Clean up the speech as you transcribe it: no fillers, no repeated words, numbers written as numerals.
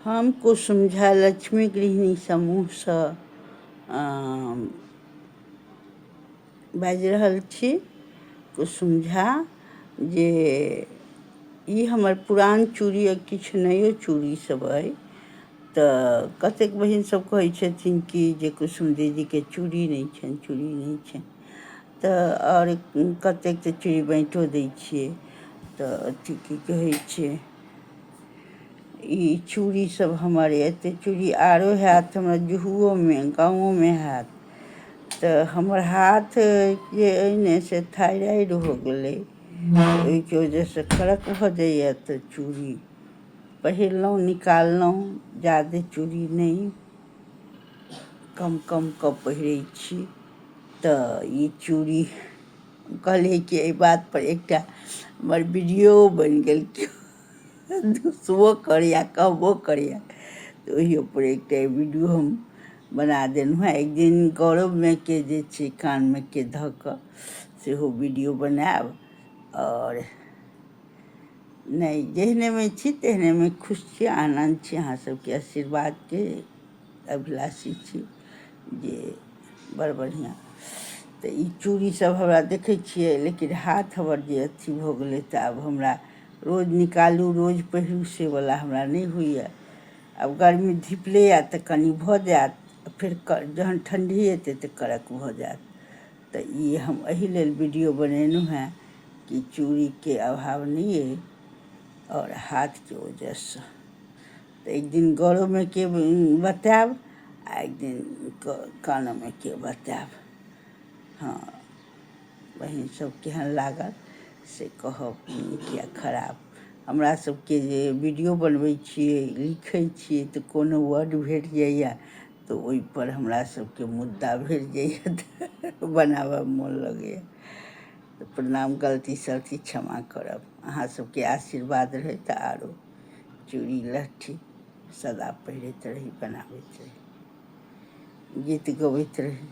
हम कुसुम झा लक्ष्मी गृहिणी समूहसँ बाजि रहल छी कुसुम झा जे ई हमर पुरान चूड़ी अइ किछु नयो चूड़ी सब अइ तऽ कतेक बहिन सब कहै छथिन कि जे कुसुम दीदीके चूड़ी नहि छनि चूड़ी नहि छनि तऽ आओर कतेक तऽ चूड़ी बाँटिओ दै छियै तऽ अथी की कहै छै ई चूड़ी सब हमर एते चूड़ी आरो होयत हमरा जुहुओमे गाँवोमे होयत तऽ हमर हाथ जे अइ ने से थाइराइड हो गेलै ओइके वजहसँ कड़क भऽ जाइए तऽ चूड़ी पहिरलहुँ निकाललहुँ जादे चूड़ी नहि कम कम कऽ पहिरै छी तऽ ई चूड़ी कहलियै कि एहि बातपर एकटा हमर वीडियो बनि गेल दुसबो करैए कहबो करैए तऽ ओहियोपर एकटा वीडियो हम बना देलहुँ हेँ एक दिन गौरवमे के जे छै कानमे के धऽ कऽ सेहो वीडियो बनायब आओर नहि जेहनेमे छी तेहनेमे खुश छी आनन्द छी अहाँ सबके आशीर्वादके अभिलाषी छी जे बड़ बढ़िआँ तऽ ई चूड़ी सब हमरा देखै छियै लेकिन हाथ हमर जे अथी भऽ गेलै तऽ आब हमरा रोज निकालू रोज पहिरू से वला हमरा नहि होइए आब गर्मी धिपले आयत तऽ कनि भऽ जायत फेर जहन ठण्डी एतै तऽ कड़क भऽ जायत तऽ ई हम एहि लेल वीडियो बनेलहुँ हेँ कि चूड़ीके अभाव नहि अइ आओर हाथके वजहसँ तऽ एक दिन गौरवमे के बतायब आ एक दिन कानोमे के बतायब हँ बहिन सब केहन लागल से कहब नीक या खराब हमरा सबके जे वीडियो बनबै छियै लिखै छियै तऽ कोनो वर्ड भेट जाइए तऽ ओइपर हमरा सबके मुद्दा भेट जाइए तऽ बनाबऽमे मोन लगैए तऽ प्रणाम गलती सलती क्षमा करब अहाँ सबके आशीर्वाद रहै तऽ आरो चूड़ी लहठी सदा पहिरैत रही बनाबैत रही गीत गबैत रही।